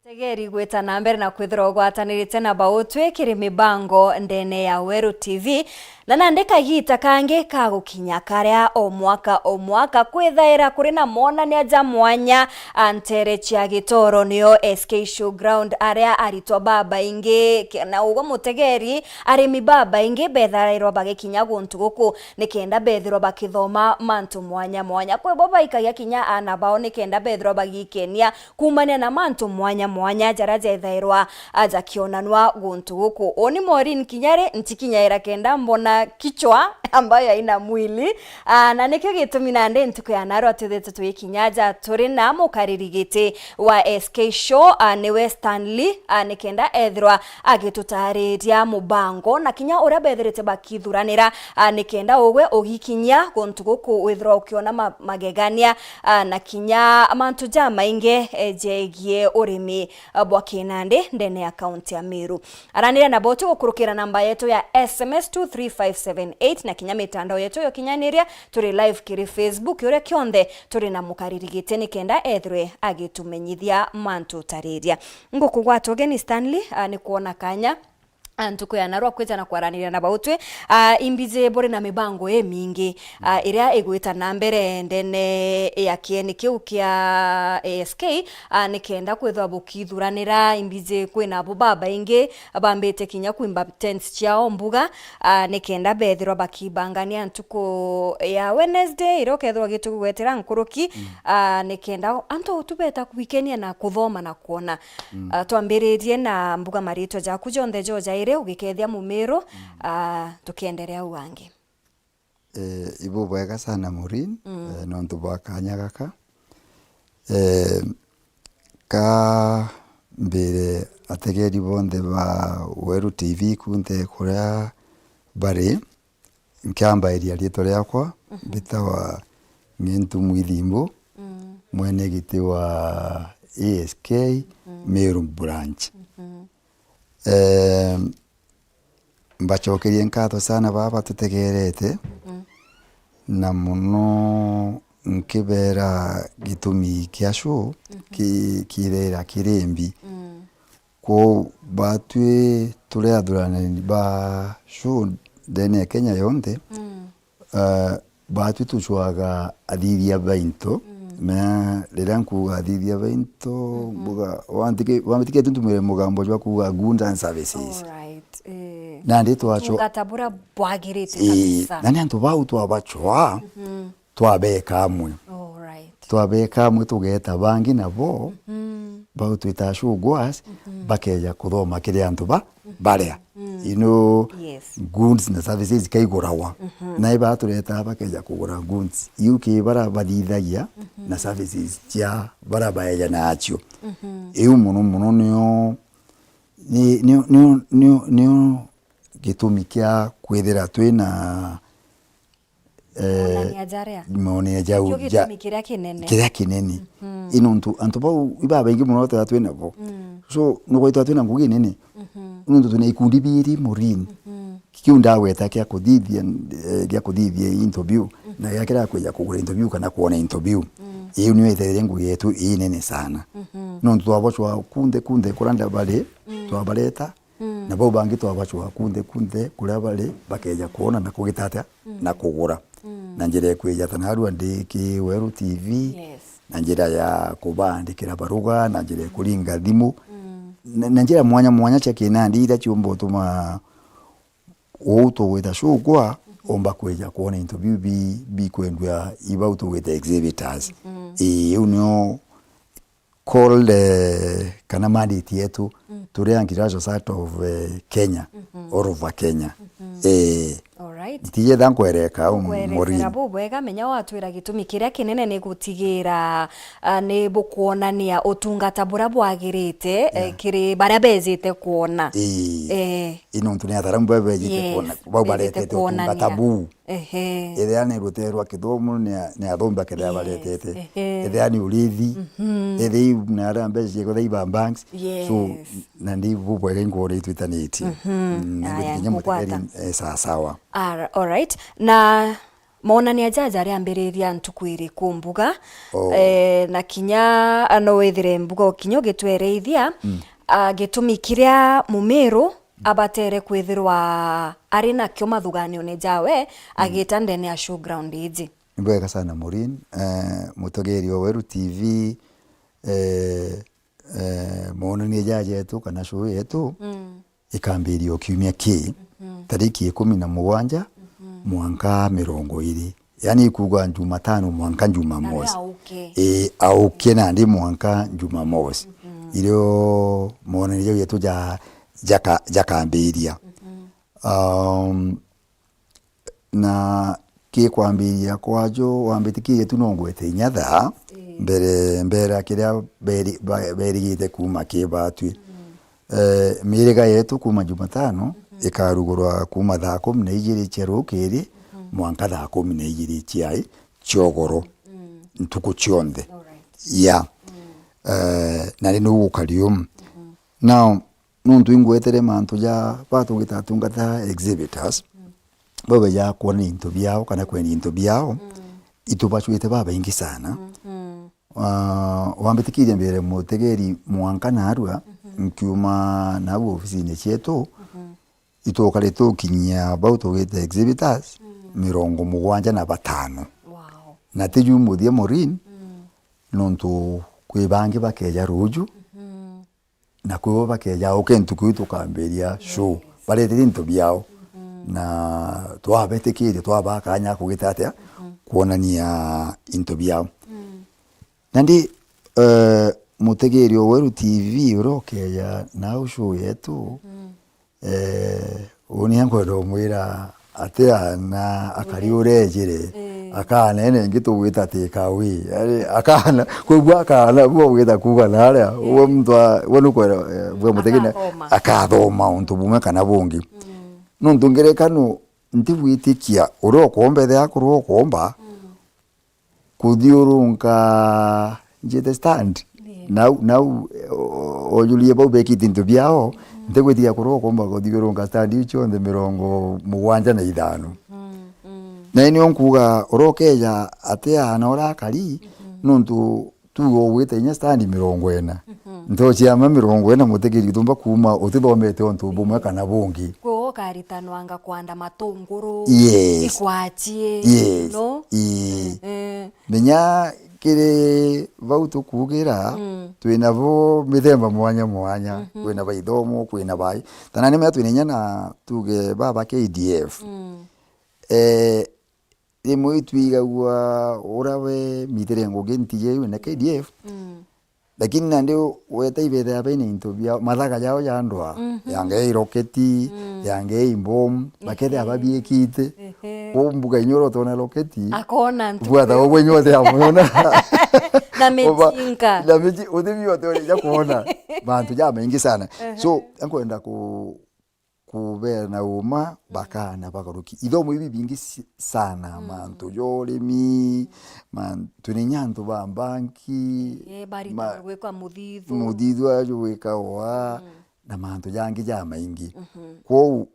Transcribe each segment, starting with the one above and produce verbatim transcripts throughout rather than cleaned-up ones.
Tegeri gwita na mbere na kwithirwa ugwatanirite na Bautwi kiri mibango ndene ya Weru T V, na nandi kagiita kangi ka gukinya karia o mwaka o mwaka kwithaira kuri na monania ja mwanya a ntere cia Gitoro, niyo S K Showground, aria aritwa babaingi ke-, na ugwe mutegeri, arimi babaingi bethairwa bagikinya guntu guku nikenda bethirwa bakithoma mantu mwanya mwanya. Kwi bo baikagia kinya aana bao nikenda bethirwa bagikenia kuumania na mantu mwanya mwanya jaria jethairwa, a, jakionanwa guntu guku. Uni Maureen Kinyari, ntikinyaira kenda mbona kichwa ambayo haina mwili. A, na nikio gitumi nandi ntuku ya narua twithite twikinya ja turi na mukariri giti wa S K Show, a, niwe Stanley, a, nikenda ethirwa agitutariria mubango na kinya uria bethirite bakithuranira, a, nikenda ugwe ugikinya guntu guku withirwa ukiona ma-, magegania, a, na kinya mantu jamaingi, e, jegie urimi, a, bwa kinandi ndene ya kaunti ya Meru. Aranire na Bautwi gukurukira namba yetu ya S M S two three five seven eight na kinya mitandao yetu ya ukinyaniria, turi live kiri Facebook, uria kionthe turi na mukariri giti nikenda ethirwe agitumenyithia mantu tariria. Ngukugwata ugeni Stanley, a, ni kwona kanya a, ntuku ya narua kwija na kwaraniria na Bautwi. A, imbiji buri na mibango imingi, a, iria igwita na mbere ndene ya kieni kiu kia A S K, a, nikenda kwithwa bukithuranira. Imbiji kwina bo babaingi bambite kinya kwimba tents ciao mbuga, a, nikenda bethirwa bakibangania ntuku ya Wednesday iria ukethirwa gitugwetera nkuruki, a, nikenda antu tubeta kwikenia na kuthoma na kwona. Mm. Ah, twambiririe na mbuga maritwa jaku jonthe jo jairi ugikethia Mumiru, ah, tukienderea au angi. Eh, ibubwega sana Maureen, mm, eh, nontu bwa kanya gaka. Eh, ka mbire ategeri bonthe ba Weru T V kunthe kuria bari, nkiambairia riitwa riakwa, mhm, mbitawa Ng'intu Mwithimbu, mm, mwene giti wa A S K, mm, Meru branch. Mhm. Ehm, mbacokerie nkatho sana baba batutegerete, mhm, na muno nkibera gitumi kia show, mhm, ki-, kireera kiri mbi. Mm. Kwou batwi turi athurani ba show ndene ya Kenya yonthe, mm, ah, batwi tucwaga athithia bainto, mm, na riria nkuuga athithia bainto, mhm, mbuga, wantike-, wambitikia tu ntumire mugambo jwa kuuga goods and services. Alright, eh. Nandi twacwa-, utungata buria bwagirite, ii, kabisa. Na ni antu bau twabacwaa, mhm, twabeka amwe. Alright. Twabeka amwe tugeeta bangi nabo, mhm, bau twita show goers, mhm, bakeja kuthoma kiri antu ba, mhm, baria. Mm. You know, yes, goods na services ikaigurawa. Mhm. Na iba tureta bakeja kugura goods. Iu ki bara bathithagia, mhm, na services cia bara baeja nacio. Mhm. Iu muno muno nio, ni, nio, nio, nio, nio gitumi kia kwithira twina eh, monania jaria, monania jau, nikio ja-, gitumi kiria kinene. Kiria kinene. Mhm. I nontu antu bau ibabaingi muno twethagirwa twi nabo. Mm. So, nugwithagirwa twina ngugi nene. Mhm. Nontu twina ikundi biiri, Maureen. Mhm. Kiu ndagweta kia kuthithia, eh, gia kuthithia into biu, mhm, na gia kiria kwija kugura into biu kana kwona into biu. Mm. Iu nio ithaire ngugi yetu inene sana. Mhm. Nontu twabocwa kunthe kunthe kuria nda bari, mm, twabareta, Mm. Na bau bangi twabacwaa kunthe kunthe kuria bari, bakeja kwona na kugita atia, mm, na kugura. Mm. Na njira ya kwija ta narua ndi ki Weru T V, yes, na njira ya kubandikira baruga, na njira ya kuringa thimu, mm, na, na njira mwanya mwanya cia kinandi iria ciumba utuma uu tugwita show goer, mhm, umba kwija kwona into biu bi-, bikwendua i bau tugwita exhibitors. Mhm. Ii, iu nio called, eh, kana mandate yetu, mm, turi Agricultural Society of, eh, Kenya, mhm, all over Kenya. Mhm. Eh, alright. Ntijetha nkwereka, um, Nkwerethera Maureen. Bubwega, menya watwira gitumi kiria kinene ni gutigira, ah, ni bukwonania utungata buria bwagirite, eh, yeah, kiri baria bejite kwona. Ii. Eh. I nontu ni atharamu bau bejite, yes, kwona, bau bejite baretete utungata kwonania buu. Ehe. Ethia ni rutere rwa kithomo, ni a-, ni athombi bakethira, yes, baretete. Ehe. Ethia ni urithi. Mhm. Ethia i na aria mbeca ciakwa ethia iba banks. Yes. So, na ndi bubwega inkwona itwitanitie. Mhm. Mm, na aya, ngwitikia ngugwata. Mutegeri, eh, sawa sawa. Ar-, alright. Na Monania jaja jariambiriria ntuku iriku mbuga? Oh. Eh, na kinya no withire mbuga o kinya ugitwereithia, mm, ah, gitumi kiria Mumiru abatere kwithirwa ari nakio mathuganione jawe, mm, agita ndene ya showground iji. Ni bwega sana, Maureen. Eh, mutegeri o Weru T V, eh, eh, monania jaja jetu kana show yetu, mm, ikambiria o kiumia kii, mhm, tariki ikumi na mugwanja, mhm, mwanka mirongo iri. Yaani ikuuga Jumatano mwanka Jumamosi. Auke. Ii, auke nandi mwanka Jumamosi. Mhm. Irio monania jau jetu ja, jaka-, jakambiria. Mhm. Um, Na gikwambiria kwajo, wambitikirie tu no ngwete inya thaa, ii, mbere, mbere ya kiria beri-, ba-, berigite kuuma ki batwi. Mm. Eh, miriga yetu kuuma Jumatano, mhm, ikarugurwa kuuma thaa kumi na ijiri cia rukiri, mhm, mwanka thaa kumi na ijiri cia, cia ugoro, mm, ntuku cionthe. Alright. Ya. Mm. Eh, na ni nugukari umu. Mhm. Now, nontu ingwetere mantu ja batugita atungata exhibitors, mm, bau beja kwona into biao kana kwenda into biao, mm, itubacwite babaingi sana. Mm, mm. Ah, wambitikirie mbere mutegeri mwanka narua, mhm, nkiuma nau ofisine cietu, mhm, itwokare tukinyia bau tugite exhibitors, mm, mirongo mugwanja na batano. Wow. Na tiju muthia, Maureen, mm, nontu kwi bangi bakeja ruju, mhm, na kwibo bakeja uke ntuku iu tukambiria show. Yes. Baretete into biao. Mhm. Na twabetikirie, twabaa kanya kugita atia, mhm, kwonania into biao. Mm. Nandi, eh, mutegeri o Weru T V uria ukeja nau show yetu, mm, eh, uni nkwenda umwira ati ana akari urejire, eh, akana ene ingi tugwita take away. Yaani, akana, kwigua akana, bua ugwita kuuga naria, eh, we muntu a-, we nukwenda, eh, bua mutegeri akathoma, akathoma untu bumwe kana bungi. Mm. Nontu ngerekano, ntigwitikia uria ukomba, ethia akorwa ukomba, mm, kuthiurunka njite stand. Yes. Nau, nau, o-, ojurie bau bekite into biao, mm, ntigwitikia kuria ukomba kuthiurunka stand iu cionthe mirongo mugwanja na ithano. Mm, mm. Na inio nkuuga, uria ukeja ati ana uria akari, mm-hmm, nontu tuuge ugwite inya stand mirongo ina. Mhm. Ntoci ama mirongo ina mutegeri utumba kuuma utithomete untu bumwe kana bungi. Kwi ukaritanwanga kwanda matunguru, yes, ikwachie, yes, no? Ii. Eh. Menya kiri bau tukuugira, mm, twina bo mithemba mwanya mwanya. Mhm. Kwina ba ithomo, kwina bai. Tana ni mea twina inya na tuuge baba K D F. Mm. Eh, rimwe itwigagua uria we mitire ngugi ntiji iu na K D F. Mm. Lakini nandi weta ibethea bena into biao, mathaga jao ja ndwaa, mhm, yanga i roketi, mm, yanga i mbomu, bakethea, ehe, babiikite. Ehe. Kwou mbuga inya uria utona roketi, akona ntu bwata kwio. Ugwe inya utia muona. Na micinga. Na mici-, uthimi uti uria ja kuona. Mantu jamaingi sana. Ehe. So, nkwenda ku-, kubeana uma, mm, bakana bagaruki. Ithomo ibi bingi si-, sana, mm, mantu ja urimi, mm, mantu ni nyantu ba mbanki, eh, barita ma-, gwika muthithu. Muthithu ajo gwika wa, mm, na mantu jangi jamaingi. Mhm. Kwou,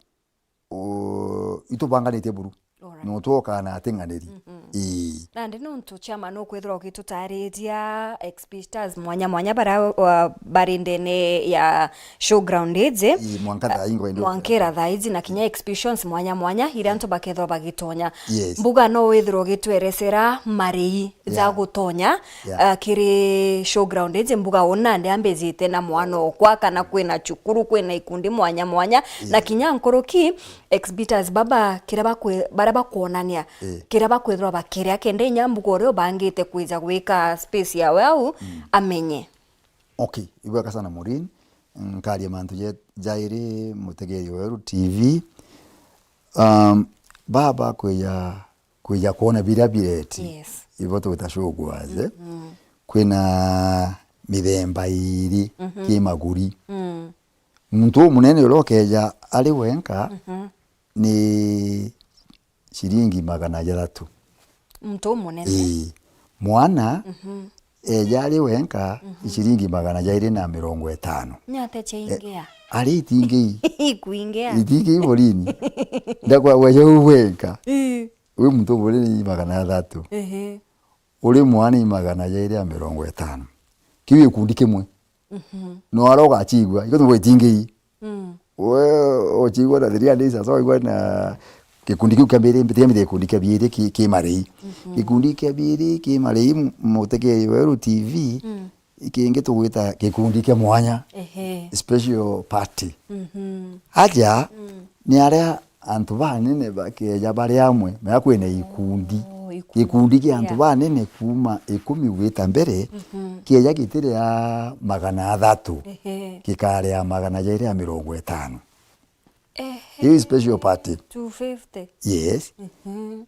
u-, itubanganitie buru. Alright. Nontu okaa na ating'aniri. Mhm. Ii. Nandi nontu chairman ukwithirwa ugitutariria exhibitors mwanya mwanya baria, uh, bari ndene ya showground iji. Ii, mwanka thaa ii ngwenda mwankira thaa iji na kinya exhibitions mwanya mwanya iria antu bakethirwa bagitonya. Yes. Mbuga no withirwa ugitweresera marii ja, yeah, gutonya, yeah, uh, kiri showground iji mbuga una ndi ambijite na mwana okwa kana kwina cukuru, kwina ikundi mwanya mwanya, yeah, na kinya nkuruki exhibitors baba kiria bakwe-, baria bakwonania, eh, kiria bakwithirwa bakiria kenda inya mbuga uria ubangite kwija gwika space yawe au, mm, amenye. Okay, ibwega sana Maureen. Nkaria mantu je-, jairi mutegeri Weru T V. Um, baba kwija, kwija kwona biria bireti. Yes. Ibo twita showgoers, eh? Mm. Kwina mithemba iiri, mhm, ki maguri. Mm. Muntu umunene uria ukeja ari wenka, mhm, ni ciringi magana jathatu. Muntu umunene? Ii. Mwana, mhm, eja ari wenka, mhm, ni ciringi magana jairi na mirongo itano. Ni atia ciaingia? E, ari itingii. Ikuingia? Itingii Maureen. Ndakwagwa jau wenka. Ii. Wi muntu uri ni magana athatu. Ehe. Uri mwana ni magana jairi ya mirongo itano. Kiu gikundi kimwe. Mhm. No ara ugachigua, iko tubo itingii. Mm. We uchigua na three hundred, sasa waigua na gikundi kiu kia mbere, mbere gikundi kia biiri ki, ki marei. Mhm. Gikundi kia biiri ki marei, mu-, mutegeri weru T V, mm, ikingi tugwita gikundi kia mwanya, ehe, special party. Mhm. Aja, mm, ni aria antu banene bakeja bari amwe, mea kwina ikundi. Oh, ikundi. Gikundi kia antu, yeah, banene kuuma ikumi gwita mbere, mhm, kieja gitiri ya magana athatu, ehe, gikaria magana jairi ya mirongo itano. Ehe. Iu special party. Two fifty. Yes. Mhm.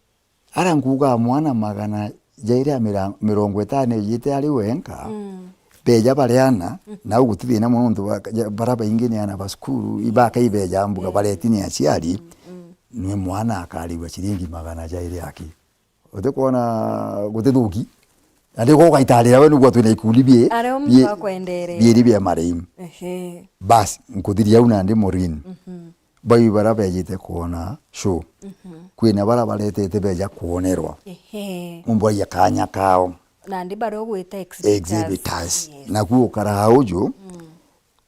Ara nkuuga mwana magana jairi ya mira-, mirongo itano ijite ari wenka, mm, beja bari ana, mm, nau guti thina mono nontu ba-, ja-, bara baingi ni ana ba cukuru, ibaka ibeja mbuga, yeah, bareti ni aciari, mm, mm, ni mwana akarigua ciringi magana jairi aki. Utikwona gutithuki? Na ndio ugaitarira we nugwa twina ikundi bie-, aria muntu bie-, akwenderea. Bieri bia marei. Ehe. Bas, nkuthiria au nandi Maureen. Mhm. Bau bara bejite kwona show. Mhm. Kwina bara baretete beja kwonerwa. Ehe. Umbwagia kanya kao. Nandi baria ugwita exhibitors. Exhibitors. Yes. Naku ukara uju, mm,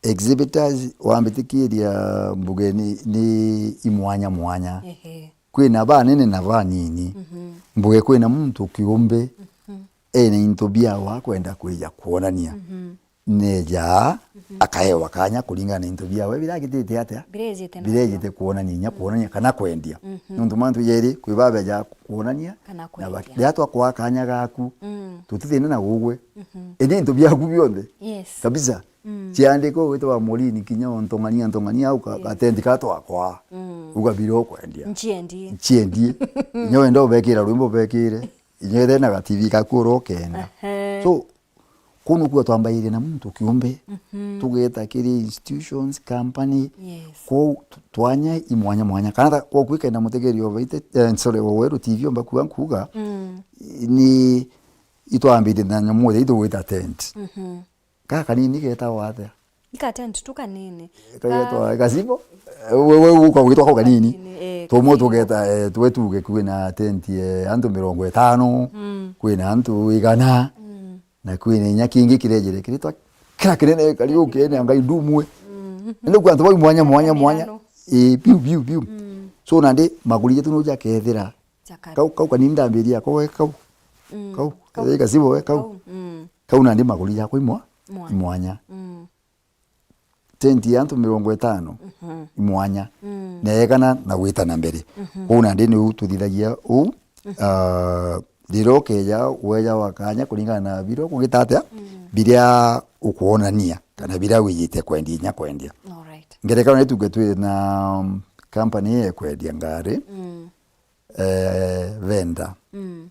exhibitors wambitikiria mbuge ni, ni imwanya mwanya. Ehe. Kwina banene na banini. Mhm. Mbuge kwina muntu kiumbe, mhm, ena into biawe akwenda kwija kwonania. Mhm. Neja, mhm, akaewa kanya kuringana na into biawe biragitite atia? Birejite na birejite kwonania, inya kwonania kana kwendia. Mhm. Nontu mantu jeri, kwi babeja kwonania, kana na ba-, kwendia. Riria twakwa kanya gaku, mm, tutithina na ugwe. Mhm. Indi into biaku bionthe. Yes. Kabisa. Mm. Ciandiko witwa Maureen kinya ontong'ania, ntong'ania au ka-, yes, gatendi ka twakwa. Mm. Uga bira ukwendia. Nchiendie. Nchiendie. Inya wenda ubekira rwimbo ubekire. Inya wenda na ga T V kaku ura ukenda. Ehe. So, kuu nukuo twambairie na muntu kiumbe, mhm, tugeta kiri institutions, company, yes, kwou t-, twanya i mwanya mwanya. Kana ta, kwou kwikenda mutegeri o Baite, eh, sorry, o Weru T V omba kuuga nkuuga, mm, ni itwambirie na nyamu iria itugwita tent. Mhm. Ka kanini getagwa atia? Ni ka tent tu kanini. Kagetwa gacimbo? We, we, uka gwitwa kau kanini. Kanini, eh, tumwe gacimbo. Tugeta, eh, twe tuge kwina tent, eh, antu mirongo itano, mm, kwina antu igana. Mm. Na kwina inya kingi kirejire kiritwa kira kinene kari ukene Ngai ndumwe. Mm. Indi kwa antu bau mwanya, mwanya, mwanya. Kamirano. Ii, biu, biu, biu. Mm. So nandi maguri jetu no jakethira. Jakari. Kau, kau kanini ndambiria ko we kau. Mm. Kau, kau. Kethira gacimbo we kau. Kau. Mm. Kau nandi maguri jakwa imwa-, mwanya. Imwanya. Mm. Tent ya antu mirongo itano, mhm, imwanya. Mm. Na yegana na gwita na mbere. Mhm. Kwou nandi niu tuthithagia uu. Mhm. Ah, riria ukeja, weja wa kanya kuringana na biria ukugita atia, mm, biria ukwonania, kana biria wijite kwendia, inya kwendia. Alright. Ngerekano ni tuge twi na, um, company ya kwendia ngari, mm, eh, vendor. Mm.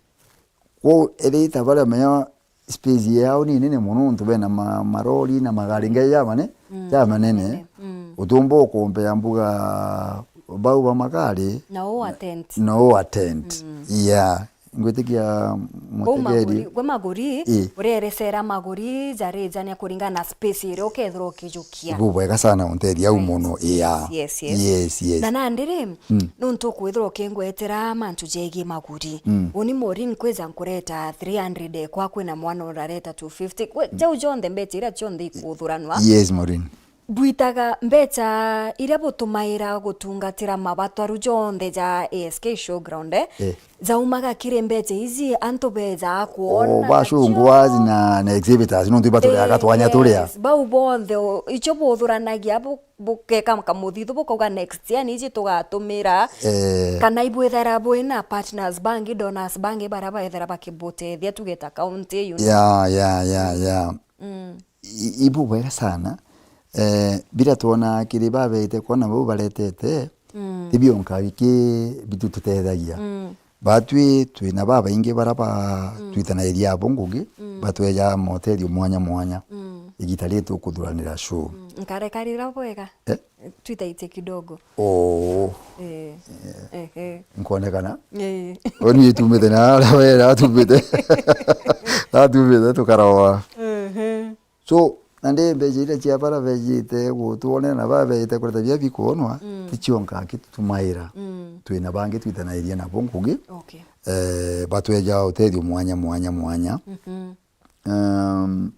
Kwou ethita baria menya space yao ni nene mono, nontu bena ma-, marori na magari ngai jamane-, mm, jamanene. Mm. Utiumba ukompea mbuga bau ba magari na uu wa tent. Na uu wa tent. Mm. Yeah. Ngwitikia kwou mutegeri. Maguri, gwe maguri, ii, urerecera maguri jarijania kuringana na space iria ukethirwa ukijukia. Bubwega sana, unteria au, right, mono, yeah. Yes, yes. Yes, yes. Na nandi ri, mm, nontu ukwithirwa ukingwetera mantu jegii maguri. Mm. Uni Maureen kwija nkureta three hundred ekwa kwina mwana urareta two fifty. Kwi, mm, jau jonthe mbecha iria cionthe ikuthuranwa. Yes, Maureen. Bwitaga mbecha iria butumaira gutungatira mabatwaru jonthe ja A S K Showground, eh? Eh. Jaumaga kiri mbecha iji antu beja kwona. O, bacungwa na, na exhibitors, nontu ibaturiaga twanya turia. Yes, bau bonthe, o, icio buthuranagia bu-, bukeka kamuthithu bukauga next year ni iji tugatumira. Eh. Kana ibwithera bwina partners bangi, donors bangi, baria baethera bakibutethia, tuge ta county, you know. Yeah, yeah, yeah, yeah. Mm. I-, ibubwega sana. Eh, biria twona kiri babete kwona bau baretete, mm, ti bionka biki bitu tutethagia. Mm. Batwi twina babaingi bara ba, mm, twitanagiria abo ngugi, mm, batweja motethio mwanya mwanya. Mm. Igita riri tukuthuranira show. Mm. Nkareka rira bwega. Eh? Twitaitie kidogo. Oo. Eh. Eh. Eh, eh. Nkonekana? Eh. Oni tumite na ara wera tumite. Na tumite tukarawa. Eh, eh. So, Nandi mbeca iria cia bara bejite gutwonera na bara bejite kureta bia bikwonwa, mm, ti cionka kitutumaira. Mm. Twina bangi twitanairia nabo ngugi. Okay. Eh, batweja utethio mwanya, mwanya, mwanya. Mhm. Um,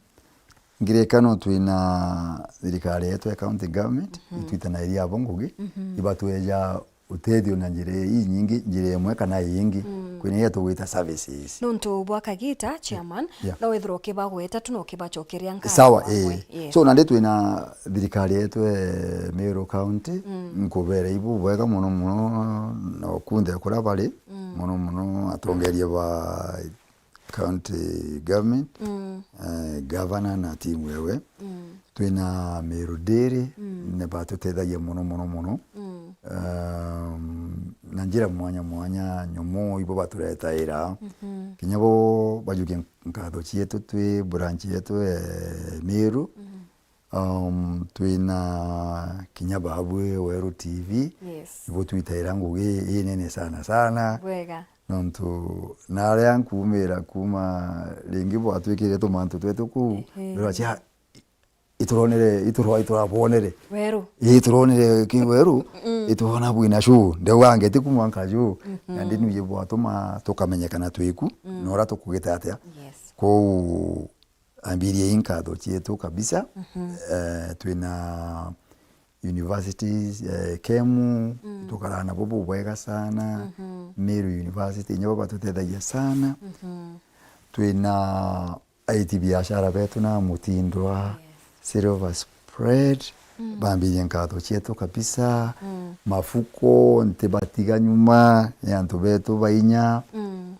ngirekano twina thirikari yetu ya county government, mhm, itwitanairia abo ngugi, mhm, ibatweja utethio na njira inyingi, njira imwe kana ingi, mm, kwina iria tugwita services. Nontu bwa kagita, chairman, yeah, no withirwa ukibagweta tu na ukibacokeria nkatho. Sawa, amwe. Eh. Yes. So, nandi twina thirikari yetu e Meru County, mm, nkubera ibu bwega mono mono, na kunthe kuria bari, mm, mono mono atongeria ba county government, mm, eh, governor na timu yawe. Mm. Twina Meru Dairy, mm, ni batutethagia mono, mono, mono. Mm. Um, na njira mwanya mwanya, nyomo ibo baturetaira. Mhm. Kinya bo bajukie nkatho cietu twi branch yetu, eh, Meru. Mm. Um, twina kinya babwe Weru T V. Yes. Ibo twitaira ngugi inene sana sana. Bwega. Nontu naria nkuumira kuuma ringi bwatwikire tumantu twetu kuu, ehe, ndiracia, ituronere, iturwa, iturabonere. Weru. Ii, ituronere ki weru, mm, iturona bwina show. Ndauga ngeti kuuma nka show. Mhm. Na ndi nwiji bwatuma tukamenyekana twiku, mm, na uria tukugita atia. Yes. Kou ambirie i nkatho cietu kabisa. Mhm. Eh, twina universities, eh, kemu, mm, tukaraa nabo bubwega sana. Mhm. Meru University, nyo batutethagia sana. Mhm. Twina aiti biashara betu na Mutindwa, yes, Silver Spread, mm, bambirie nkatho cietu kabisa. Mm. Mafuko, ntibatiga nyuma, ni antu betu bainya. Mm.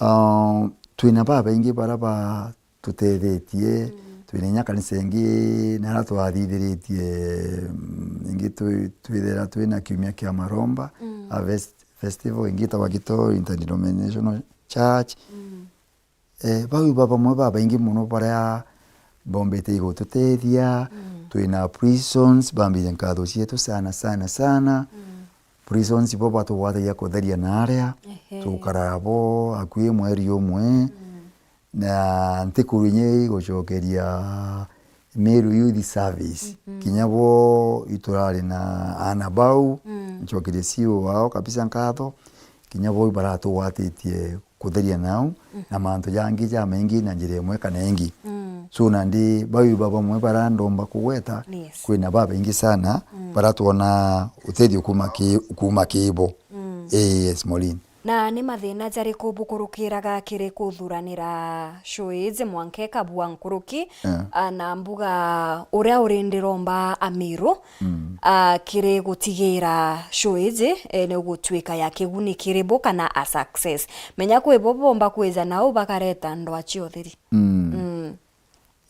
Ah, twina babaingi bara ba tutethetie, mm, twina inya kanisa ingi, naria twathithiritie, mm, ingi twi-, twithira twina kiumia kia maromba, mm, a fest-, festival ingi itagwa Gito Interdenominational Church. Mm. Eh, bau iba bamwe babaingi mono baria bombite igututethia, mm, twina Prisons, bambirie nkatho cietu sana, sana, sana. Mm. Prisons bo batugwatagia kutheria na aria, ehe, tukara bo akui mweri umwe. Mm. Na ntikuru inya igucokeria Meru Youth Service. Mhm. Kinya bo iturari na ana bau, mm, ncokerie C E O wao kabisa nkatho. Kinya bo ibaratugwatitie kutheria nau, mhm, na mantu jangi jamaingi na njira imwe kana ingi. Mm. So nandi bau iba bamwe bara ndomba kugweta, yes, kwina babaingi sana, mm, bara twona utethio kuma ki-, kuma kibo. Mm. Yes, Maureen. Na ni mathina jariku bukurukiraga kiri kuthuranira show iji mwanka ikabua nkuruki? Yeah. Ah, na mbuga uria uri ndiromba Amiru, mm, ah, kiri gutigira show iji, eh, ni gutwika ya kiguni kiri bo kana a success? Menya kwi bo bomba kwija nau bakareta ndwa cia utheri. Mm. Mm.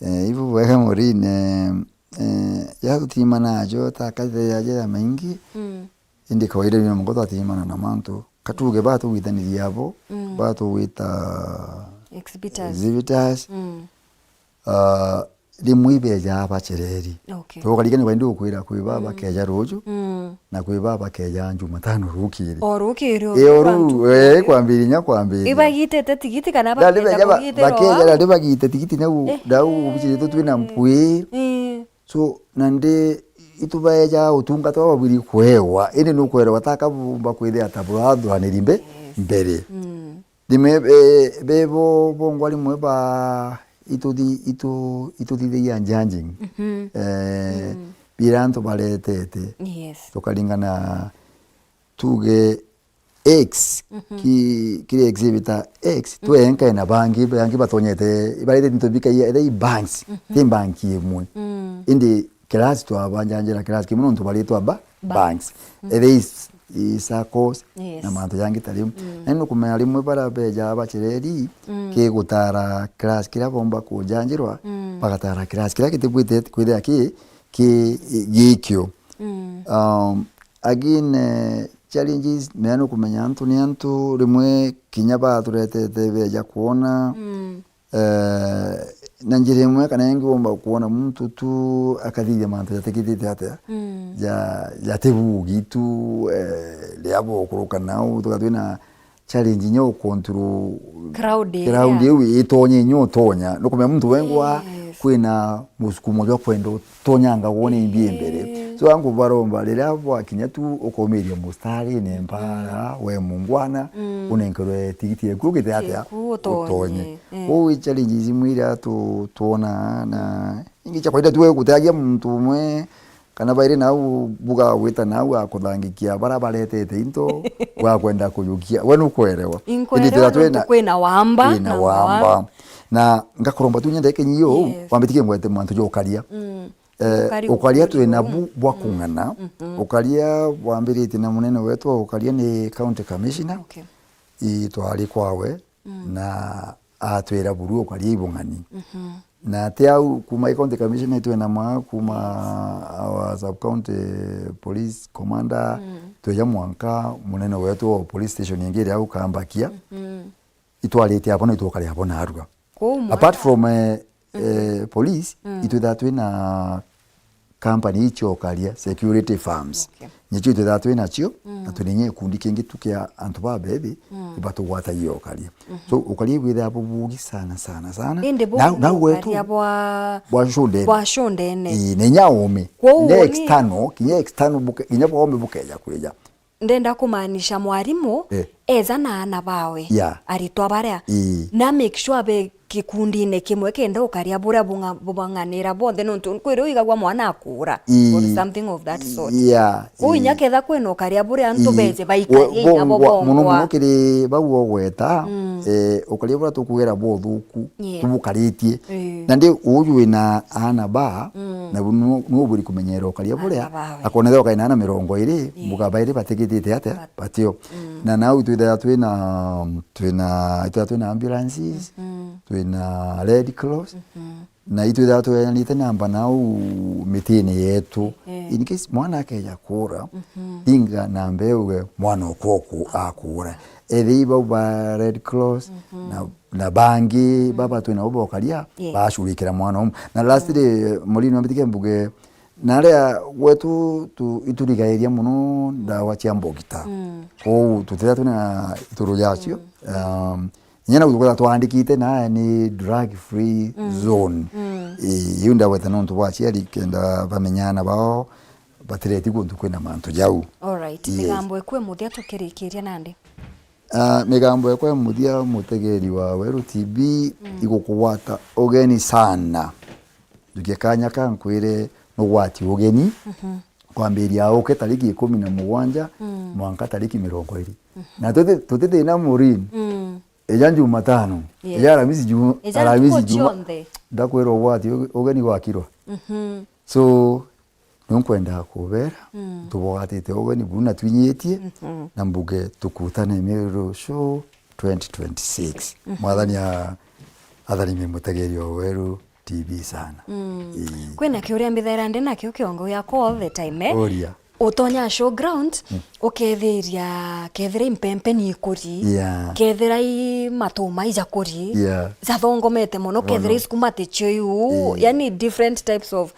Eh, ibu bwega Maureen, eh, eh, ya tutimana ajo ta kathira ya jira maingi, mm, indi kawaida ni mungu twatimana na mantu. Katuge batugwitaniria abo, mm, batugwita exhibitors. Exhibitors. Mm. Ah, rimwe ibeja bachereri. Okay. Tukarigani baindi gukwira kwi ba, mm, bakeja ruju, mm, na kwi ba bakeja Jumatano rukiri. O rukiri o. E, o ru-, e, kwambiria nya kwambiria. Ibagitite tigiti kana bakeja bagite bakeja, o? Nandi bagite tigiti nau, eh, nau bichirite twina mpwi. Eh. So, nandi itubeja utungata bwa babwiri kuewa, indi nukwirwa taka bumba kwithia ta burathuraniri mbe-, yes, mbere. Mm. Rimwe, eh, bebo bongwa rimwe ba ituthi-, itu-, ituthithagia judging. Mhm. Eh, mm, bira antu baretete. Yes. Tukaringana tuge X, mhm, ki-, kiri exhibit ta X, mm, twenka na bangi, bangi batonyete, ibarite into bikaia, ethe i banks, mhm, ti bank imwe. Mm. Indi class twabanjanjira class kimwe nontu baritwa ba-, banks. Banks. Mm. Ethe i s-, i circles, yes, na mantu jangi ta riu. Mm. Na ni nukumenya rimwe bara beja bachereri, mm, ki gutara class kiria bomba kujanjirwa, mm, bagatara class kiria kitibwite kwithira ki, ki, gikio. Mm. Um, again, eh, challenges, mea nukumenya antu ni antu, rimwe kinya baturetete beja kwona, mm, eh, na njira imwe kana ingi womba kwona muntu tu akathithia mantu jatikitite atia, mm, ja-, jatibugi tu, eh, riria bokuruka nau, tuka twina challenge inya u control crowd iria, crowd iu itonye inya utonya. Nukumenya muntu wengwa, yes, kwina musukumo jwa kwenda utonyanga wone imbi mbere. So angu baromba riria bwakinya tu ukomiria mustarine mbara, we mungwana, unenkerwe tigiti yaku ugite atia? Utonye. Kwou i challenges imwe iria tu-, twona na ingi cha kawaida tu gutagia muntu umwe kana bairi nau buga gwita nau akuthangikia bara baretete into bwa kwenda kujukia. We nukwerewa. Indi twira twina, kwina wamba, kwina wamba. Na ngakuromba tu nyende kenyi yo, wambitie ngwete mwantu jo ukaria. Eh, ukaria twina bu bwa kung'ana. Ukaria bwambiritie na munene wetu wa ukaria ni county commissioner. Okay. I twari kwawe na atwira buru ukaria ibung'ani. Na ti au, kuma i county commissioner itwina maa, kuma our sub county police commander, tweja mwanka munene wetu wa police station ingi iria au Kambakia. Itwarite abo na itwokare abo narua. Apart from, eh, eh, police, itwithaa twina company icio ukaria, security firms. Okay. Nicio itwithaa twinacio, na twina inya gikundi kingi tu kia antu babethi, ibatugwatagia ukaria. So, ukaria ibwithaa bubugi sana, sana, sana. Indi bubu nau, nau gwetu ukaria bwa, bwa shundene. Bwa shundene. Ii, na inya ome. Kwou inya ni external, kinya external buke-, kinya bwa ome bukeja kwija. Ndenda kumaanisha mwarimu, eh, eja na aana bawe, yeah, aritwa baria, ii, na make sure be gikundine kimwe kenda ukaria buria bunga-, bubang'anira bonthe, nontu kwiri uigagua mwana akuura, ii, or something of that sort. Yeah, kwou inya, ii, ketha kwina ukaria buria antu, ii, beje baikarie inya bo bongwa, muno muno kiri bau ogweta, mm, eh, ukaria buria tukugira buthuku, yes, tubukaritie. Ii. Na ndi uju wina aana ba, mm, na bu-, nu-, nu uburi kumenyera ukaria buria, aana bawe, akonethera ukaina aana mirongo iri, ii, mbuga bairi batigitite atia? Bat- batio. Mm. Na nau twithaira twina, twina, itwithaira twina ambulances, mhm, twina Red Cross, mhm, na itwithaira tweanite namba nau mitine yetu. Eh. In case mwana akeja kuura, mhm, inga namba iu uge mwana okwoku akuura. Ethei bau ba Red Cross, mhm, na, na bangi, mm, baba twina bo bokaria, yes, bacurikira mwana umu. Na lastly, mm, Maureen, wambitikia mbuge, na aria gwetu tu-, iturigairia muno ndawa cia mbogita. Mm. Kwou tutithira twina ituru jacio. Mm. Um, inya nau tukwithira twandikite na ni drug free, mm, zone. Mm. Ii, iu ndagweta nontu bwa aciari kenda bamenya aana bao batireti kuntu kwina mantu jau. Alright. Yes. Migambo ikwe muthia tukirikiria nandi? Ah, migambo ekwa ya muthia, mutegeri wa Weru T V, mm, igukugwata ugeni sana. Njukie kanya ka nkwire nugwati ugeni, mhm, kwambiria uke tariki ikumi na mugwanja, mm, mwanka tariki mirongo iri. Mhm. Na tuti-, tutithina Maureen. Mm. Eja Jumatano, yes, eja Aramisi Ju-, eja Aramisi ntuku Juma-, cionthe. Ndakwira ugwati uge-, ugeni gwakirwa. Mhm. So, Niu nkwendaa kubera, mm, tubwatite ugeni buu na twinyitie, mhm, na mbuge tukutane Meru Show twenty twenty-six. Mhm. Mwathani a-, atharime mutegeri o Weru T V sana. Mm. Ii. Kwina kiuria mbithaira ndi nakio kiongo giakwa all the time, eh? Uria. Utonya showground, mm, ukethiria kethira impempe ni ikuri, yeah, kethira i matuma ijakuri, yeah, jathongomete mono, kethira isukuma ticio iu, ii, yani different types of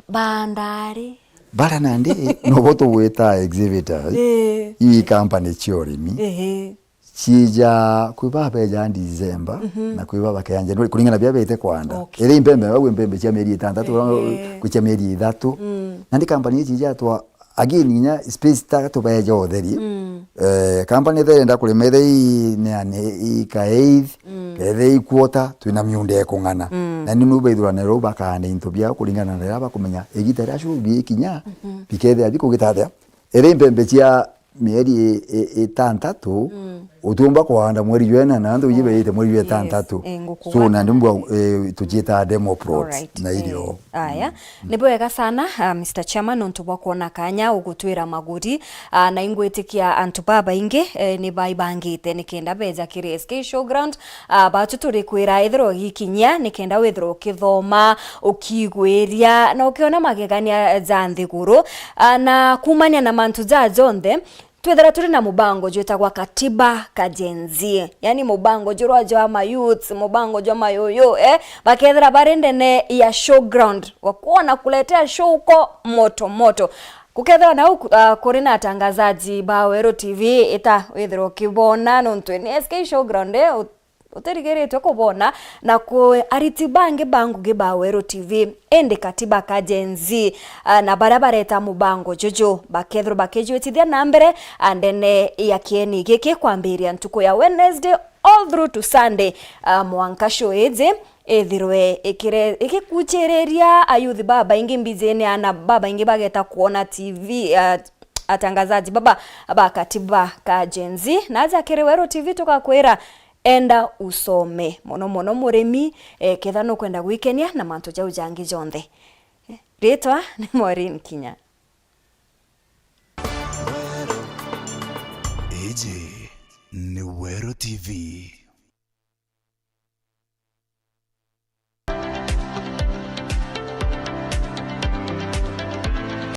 Bandari. Bara nandi nobo tugwita exhibitors. Ii. Ii company cia urimi. Ehe. Ciija kwi babeja December, mhm, na kwi babakeja January, kuringana na biria bete kwanda. Okay. Iri impembe, bau impembe cia mieri itantatu, ehe, kwi cia mieri ithatu. Mm. Nandi company ici ijatwa, again, inya space ta tubeja utheri. Mm. Eh, company ethira irenda kurima, ethira i neane ika eighth, mm, kethira i quarter, twina miunda ikung'ana. Mm. Na ni nu baithirane ruu bakaanda into biao kuringana na riria bakumenya igita riria show biikinya, mhm, bikethira bikugita atia. Ethira i mpembe cia mieri i-, i-, itantatu, mm, utiumba kuanda mweri jwa ina, na antu iji, yes, beite mweri jwa, yes, itantatu. Eh, nguku. So, na ndi mbwa, eh, tuciitaa demo plots. Alright. Na irio. Eh. Aya, mm, ni bwega sana, ah, Mister Chairman, nontu bwa kwona kanya ugutwira maguri, ah, na ingwitikia antu babaingi, eh, ni baibangite nikenda beja kiri S K Showground. Ah, batu turi kwira ethirwa ugikinyia nikenda withirwa ukithoma, ukigwiria, na ukiona magegania ja nthiguru. Ah, na kumania na mantu jaa jonthe, twithira turi na mubango jwitagwa Katiba ka Gen Z, yani mubango jurwa jwa ma youths, mubango jwa mayuyu, eh, bakethira bari ndene ya Showground, wakuwa wanakuletea show uko moto moto. Gukethira nau ku-, ah, kuri na atangazaji ba Weru T V, ita withirwa ukibona, nontu ni S K Showground, eh, u-, Utirigiritwe kubona na ku ariti bangi ba ngugi ba Weru T V, indi katiba ka Gen Z, ah, na baria bareta mubango juju bakethirwa bakijwitithia na mbere, ah, ndene ya kieni giki kwambiria ntuku ya Wednesday all through to Sunday, ah, mwanka show iji ithirwe ikire-, igikuchiriria ayuthi babaingi mbijine, ana babaingi bageta kwona T V, ah, atangazaji baba ba katiba ka Gen Z. Na aja kiri Weru T V tugakwira, enda usome, mono mono murimi, eh, ketha nukwenda gwikenia na mantu jau jangi jonthe. Ritwa ni Maureen Kinya. Iji ni Weru T V.